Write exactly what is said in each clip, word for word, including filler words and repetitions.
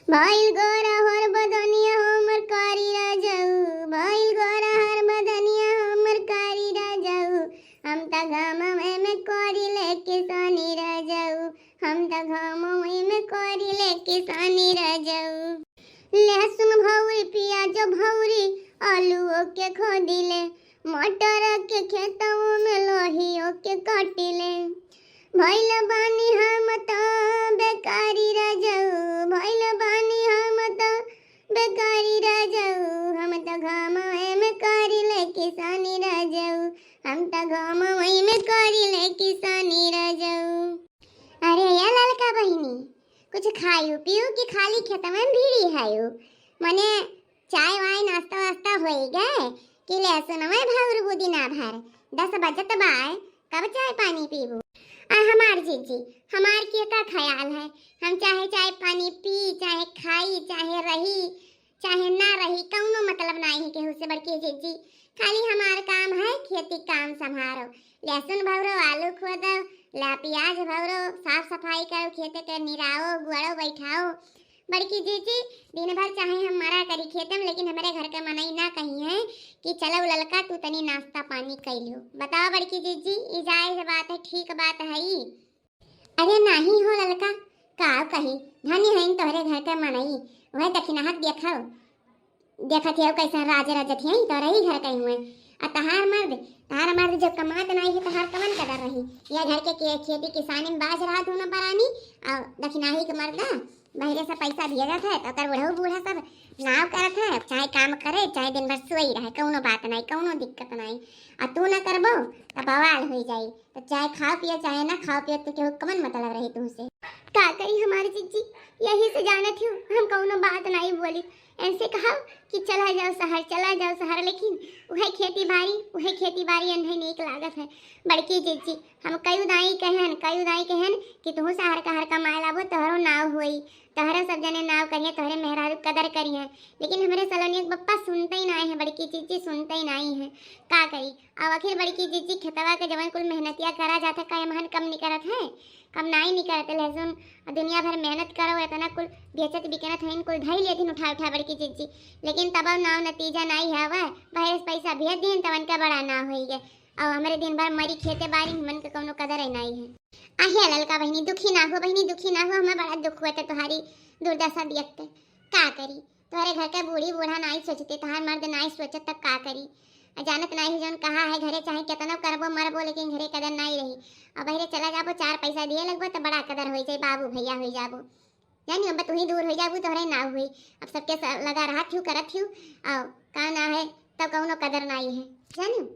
भइल गोरा हर बदनिया हमर कारी राजाऊ, भइल गोरा हर बदनिया हमर कारी राजाऊ, हम त घामवे में करिले किसानी राजाऊ, हम त घामवे में करिले किसानी राजाऊ। लहसुन भौरी, पियाज भौरी, आलूओ के खोदिले, मटर के खेतवो में लोहियो के काटिले। भइल बानी हम त बेकारी राजाऊ, भइल बानी हम त बेकारी राजाऊ, हम त घामवे में करिले किसानी राजाऊ, हम त घामवे में करिले किसानी राजाऊ। अरे या ललका बहिनी, कुछ खायू पियू कि खाली खेतवे में भिड़ी हयू? मने चाय वाय नाश्ता वास्ता होई गए कि लहसुनवे भौरबू दिना भर? दस बजत बाय, कब चाय पानी पीबू? आ हमार जीजी, हमार के का ख्याल है, हम चाहे चाय पानी पी, चाहे खाई, चाहे रही, चाहे ना रही, कौनो मतलब नाई है केहू से बड़की जीजी। खाली हमार काम है खेती काम संभारो, लहसुन भौरो, आलू खोदो, ला पियाज भौरो, साफ सफाई करो, खेते के निराओ, गुआड़ो बैठाओ। बड़की जीजी, दिन भर चाहे हम मरा करी खेते में, लेकिन हमरे घर के मनई ना कही है कि चलो ललका तू तनी नाश्ता पानी कई लियो। बताओ बड़की जीजी, ई जायज बात है, ठीक बात है ई? अरे नाही हो ललका, का कही, धनी हईन तोहरे घर के मनई, वह दखिनहा देखो, देखत हियो कैसे राज रजत हियो, तोहरे ही घर के हुए। आ तहार मर्द, तहार मर्द जब कमात नाही है, तहार कवन कदर रही? या घर के, के खेती किसानी में बाज रहा दोनों परानी, और दखिनाही के मर्दा बहरे से पैसा भेजत है, तो ओकर बुढ़ऊ बूढ़ा सब नाव करत है, चाहे काम करे, चाहे दिन भर सोई रहे, कौनो बात नाही, कौनो दिक्कत नाही। आ तू ना करबो, तो बवाल होई जाई। तो चाहे खाओ पियो, चाहे ना खाओ पियो, तो केहू कमन मतलब रही तुमसे? का करी हमारी जीजी, यही से जानत हूँ, हम कौनो बात नाही बोली। ऐसे कहा कि चला जाओ शहर, चला जाओ शहर, लेकिन वह खेती बाड़ी, वह खेती बाड़ी अन्हे नीक लागत है। बड़की जीजी, हम कई दाई कहन, कई दाई कहन कि तुहू शहर का हर कमाए लाबो, तोहरो नाव होई, तोहरा सब जने नाव करिए, तोहरे मेहरारू कदर करिए, लेकिन हमरे सलोनिया के पप्पा सुनते ही नाही है, बड़की जीजी सुनते ही नाही है। का करी? अब आखिर बड़की जीजी खेतवा के जवन कुल मेहनतिया करा जात है, का एमहन कम निकरत है? कम नाही निकरत है। लहसुन दुनिया भर मेहनत करो, इतना कुल बेचत बिकनत है, कुल धई लेथिन उठा उठा बड़की जीजी, लेकिन तब नाव नतीजा नाही है। वह बहरे से पैसा भेज दीन, तवन का बड़ा नाव होई गए। और हमरे दिन भर मरी खेते बारी, हमन के कौनो कदर ही नाही है। आहे ललका बहिनी, दुखी ना हो बहिनी, दुखी ना हो, हमें बड़ा दुख हुआ था तुम्हारी दुर्दशा देख के। का करी, तोहरे घर के बूढ़ी बूढ़ा नाही सोचते, तोहार मर्द नाही सोचत, तब का करी? आ जानत नाही हो जौन कहा है, घरे चाहे केतनो करबो मरबो, लेकिन घरे कदर नाही रही। अब बहरे चला जाबो, चार पैसा दिए लगबो, तो बड़ा कदर होई जाई, बाबू भैया होई जाबो। जानी अब तू ही दूर होई जाबू, तोहरे नाव हुई। अब सबके स-, लगा रहत हियो, करत हियो, और का ना है, तब कौनो कदर नाही है। जानी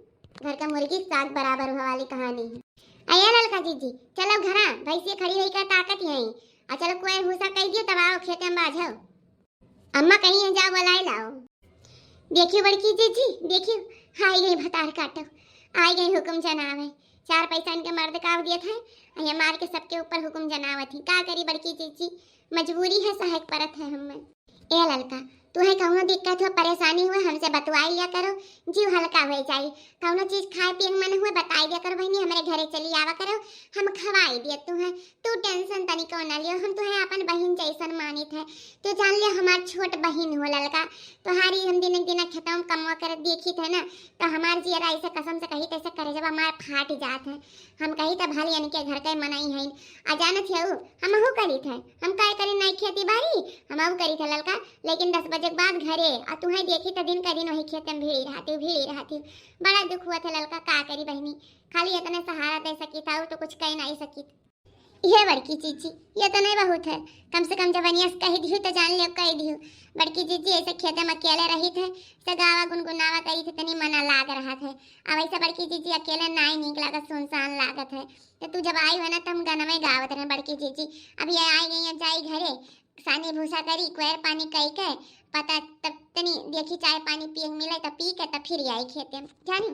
घर का मुर्गी साग बराबर हुआ वाली कहानी है। अये ललका जीजी, चलो घरा, भैंसिया खड़ी रही का ताकत यहीं, और चलो कोई भूसा कह दियो, तब आओ खेते में बाझो। अम्मा कही है, जाओ बुलाए लाओ। देखियो बड़की जीजी, देखियो, आई गई भतार काटो, आई गई हुकुम जनावे। चार पैसा इनके मर्द का दिए थे, ये मार के सबके ऊपर हुकुम जनावत ही। का करी बड़की जीजी, मजबूरी है, सहे के परत है हमें। ए ललका, तुहे कौनो दिक्कत हो, परेशानी हुए, हमसे बतुआई लिया करो, जीव हल्का हो जाई। कौनो चीज खाए पिए के मन हुए, बताई दिया करो बहिनी, हमरे घरे चली आवा करो, हम खवाई दिया तुहे। तू टेंशन तनिको ना लियो, हम तुहे अपन बहिन जैसन मानित है। तू जान लियो हमार छोट बहिन हो ललका, तुहारी हम दिन दिन खेतवा में कमवा करत देखित है ना, तो हमार जियरा ऐसे कसम से कही तैसे करे जब हमार फाट जात है। हम कही त भले इनके घर के मनई हईन, आ जानत है उ, हमहू करित है। हम काय करी नाई खेती बाड़ी, हमहू करित है ललका, लेकिन दस बजे के बाद घरे, आ तुहे देखी त दिन का दिन वही खेते में भिड़ी रहती, भिड़ी रहती। बड़ा दुख हुआ था ललका, का करी बहिनी, खाली इतने सहारा दे सकी था, तो कुछ कह नहीं सकी। ये बड़की जीजी, ये तो नहीं बहुत है, कम से कम जब अनियस कह दियो तो जान लियो कह दियो। बड़की जीजी ऐसे खेते में अकेले रही थे, से गावा गुनगुनावा कही थे, तनी मना लाग रहा थे। अब ऐसे बड़की जीजी अकेले नाई नीक लागत, सुनसान लागत है। तो तू जब आई हो ना, तो हम गनवे गावत रहे बड़की जीजी। अब ये आई गई, अब जाई घरे, सानी भूसा करी, कोयर पानी कई के, पता तब तनी देखी चाय पानी पिए के मिले, तब पी के तब फिर आई खेते में, जानी।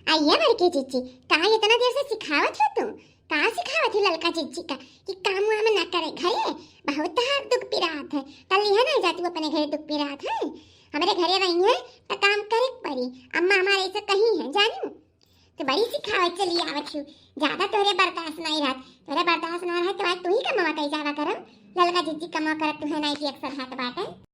अये बड़की जीजी, का इतना देर से सिखावत हो तू? का सिखावत हो ललका जीजी का कि काम वाम ना करे घरे? बहुत तहार दुख पिरात है, तल्ली है ना जातू अपने घरे दुख पिरात है। हमरे घरे रही है तो काम करे के परी। अम्मा हमारे ऐसे कही है, जानू। तो बड़ी सिखावत चली आवत हो, ज्यादा तोहरे बर्दाश्त नहीं रहत, तोहरे बर्दाश्त ना रहे तो आज तू ही कमवा कई जावा करम, ललका जीजी कमवा करत है नाई कि अक्सर हाथ बाटन।